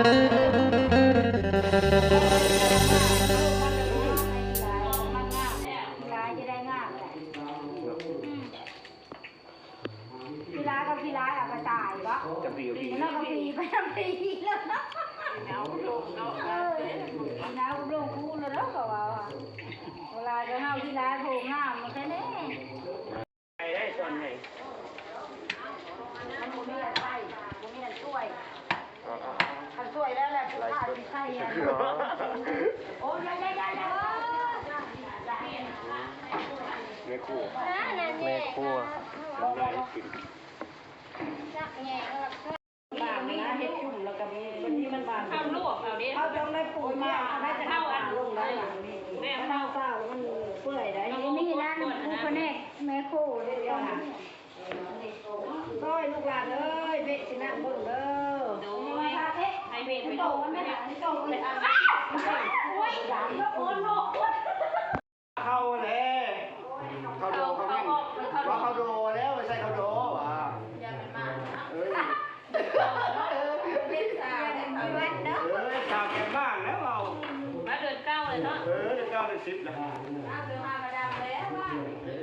ຫຼາຍຈະໄດ້ງາມແຫຼະ. ຂີ້ຫຼາຍກໍຂີ້ຫຼາຍ ເອົາກະຕ່າຍເບາະ ຈະປີ ປີ ມັນກໍປີໄປນຳປີແລ້ວເນາະ. ເອີ ຂີ້ໜາວກັບລົງຄູແລ້ວເນາະ ກໍວ່າ ເວລາຈະເຮົາຂີ້ຫຼາຍໂພງາມແທ້ແນ່. ໄດ້ ໄດ້ສ່ວນໃຫຍ່ ມັນບໍ່ມີອັນໃສ່ ບໍ່ມີອັນຊ່ວຍ. ຄັນຊ່ວຍແລ້ວແຫຼະ ຜູ້ຂ້າຊິໃສ່ອັນ ໂອ້ຍ ຢ່າໆໆ ແມ່ຄົວ ແມ່ຄົວ ບາງນະ ເຮັດຈຸ່ມແລ້ວກໍມີ ບາງທີມັນບາງ ເຮົາລວກເອົາເດ້ ເຮົາຕ້ອງໄດ້ປູກໝາກ ເຮົາໄດ້ແຕ່ເຮົາອັນ ລົງໄດ້ ແມ່ເຮົາ ເຮົາເຊົ້າແລ້ວມັນເປື່ອຍໄດ໋. ນີ້ລະ ຜູ້ພະແນກແມ່ຄົວ ຊ່ອຍລູກຫຼານເອີຍ ເພະຊິນັ່ງເບິ່ງເດີ. ໂດຍ ໃຫ້ເພະໄປດູ ເພະໄປ ເຂົ້າແຫຼະ ເຂົ້າໂດ ເຂົ້າແມ່ນ ເຂົ້າໂດ ເຂົ້າໂດແລ້ວ ໄປໃສ່ເຂົ້າໂດວ່າ ເອີ ເປັນສາວແຕ່ເຂົ້າວັດເນາະ ເອີ ສາວແກ່ບ້ານແລ້ວເຮົາ ມາເດືອນເກົ້າເລີຍເນາະ ເອີ ເດືອນເກົ້າເດືອນສິບແລ້ວ ເອີ ເອີ ວ່າຢາກໄປຢູ່ເດ້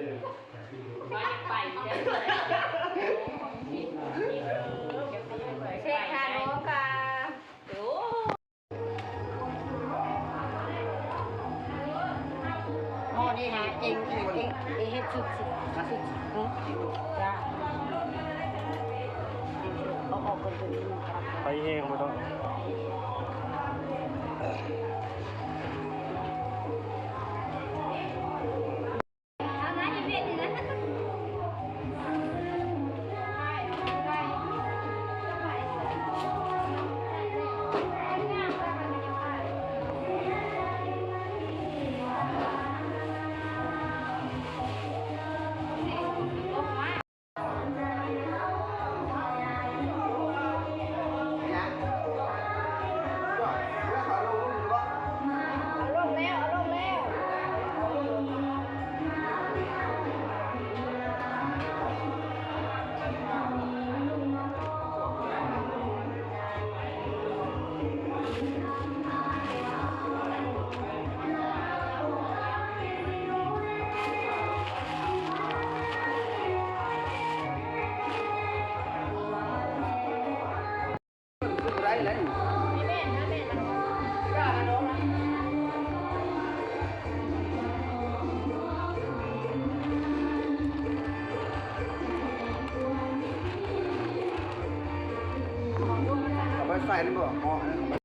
ເຊກຄາໂນກາ ໂອ້ ໝໍ້ນີ້ນະ ເອັງ ເອັງ ເອັງເຮັດສຸດ ສຸດ ສຸດ ຈ້າ ເອົາອອກກ່ອນ ໄປແຮງບໍ່ຕ້ອງ. ເອົາໄປໃສ່ນັ້ນບໍ່?